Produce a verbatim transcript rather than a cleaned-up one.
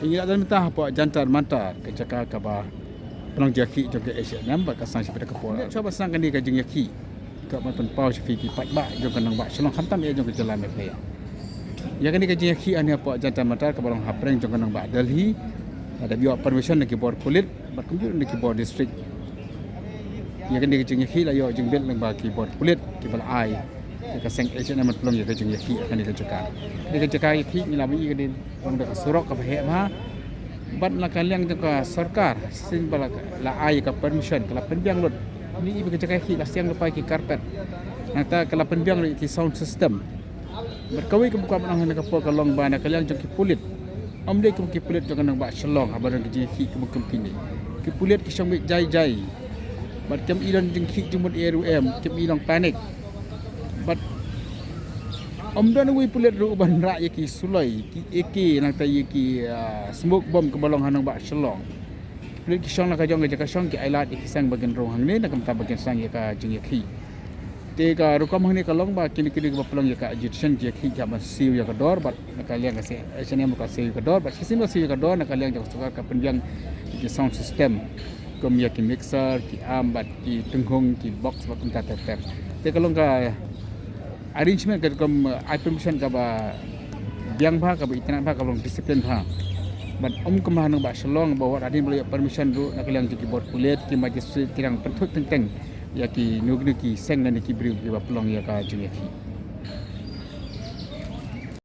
Ngi la don mynta hapoh Jantar Mantar, ka jaka kaba pynlong jingïakhih jong ka H A N M bad ka sang shibit ka por. Shuwa ba sdang kane ka jingïakhih, ka ban pynpaw sha phi ki paidbah jong ka nongbah Shillong, khamtam eh jong ka jylla Meghalaya. Ïa kane ka jingïakhih hangne hapoh Jantar Mantar kaba long hapdeng jong ka nongbah Delhi, la dep ïoh permission na ki bor pulit bad kumjuh na ki bor district. Ïa kane ka jingïakhih la ïoh jingbit lyngba ki bor pulit kiba la ai ïa ka seng H A N M ban pynlong ïa ka jingïakhih ha kane ka jaka. Kane ka jaka ïakhih ngi la ïohi kane long da ka surok kaba heh bha. Bad na ka liang jong ka sorkar, shisien ba la, la ai ka permission, ka la pynbiang lut. Ngi ïohi ba ka jaka ïakhih la siang lypa ïa ki carpet. Nangta ka la pynbiang lut ïa ki sound system. Bad kawei kaba kwah ban ong ha kane ka por ka long ba na ka liang jong ki pulit, ym dei kum ki pulit jong ka nongbah Shillong haba don ki jingïakhih kum kum kine. Ki pulit ki shong beit jai jai. Bad kim i don jingkhih jingmut ei ruh em, kim i long panic. Bad ym don uwei pulit ruh uban rah ïa ki suloi, ki A K, nangta ïa ki, ah, smoke bomb kaba long ha nongbah Shillong. Pulit ki shong la ka jong ka jaka shong, ki ailad ïa ki seng ba kin rung hangne na ka bynta ba kin sdang ïa ka jingïakhih. Te ka rukom hangne ka long ba kine kine kiba pynlong ïa ka agitation ki ïakhih ki hap ban siew ïa ka dor bad na ka liang ka se-, H A N M ka siew ïa ka dor bad shisien ba siew ïa ka dor na ka liang jong ka sorkar ka pynbiang ïa ki sound system kum ïa ki mixer, ki amp bad ki tynghung, ki box bad kumta ter ter. Te ka long ka arrangement ka rukom, eh, ai permission kaba biang bha, kaba itynnad bha, kaba long discipline bha. Bad ym kumba ha nongbah Shillong ba wat hadien ba la ïoh permission ruh na ka liang jong ki bor pulit, ki magistrate ki dang pynthup teng teng ïa kino kino ki seng ne ki briew kiba pynlong ïa ka jingïakhih.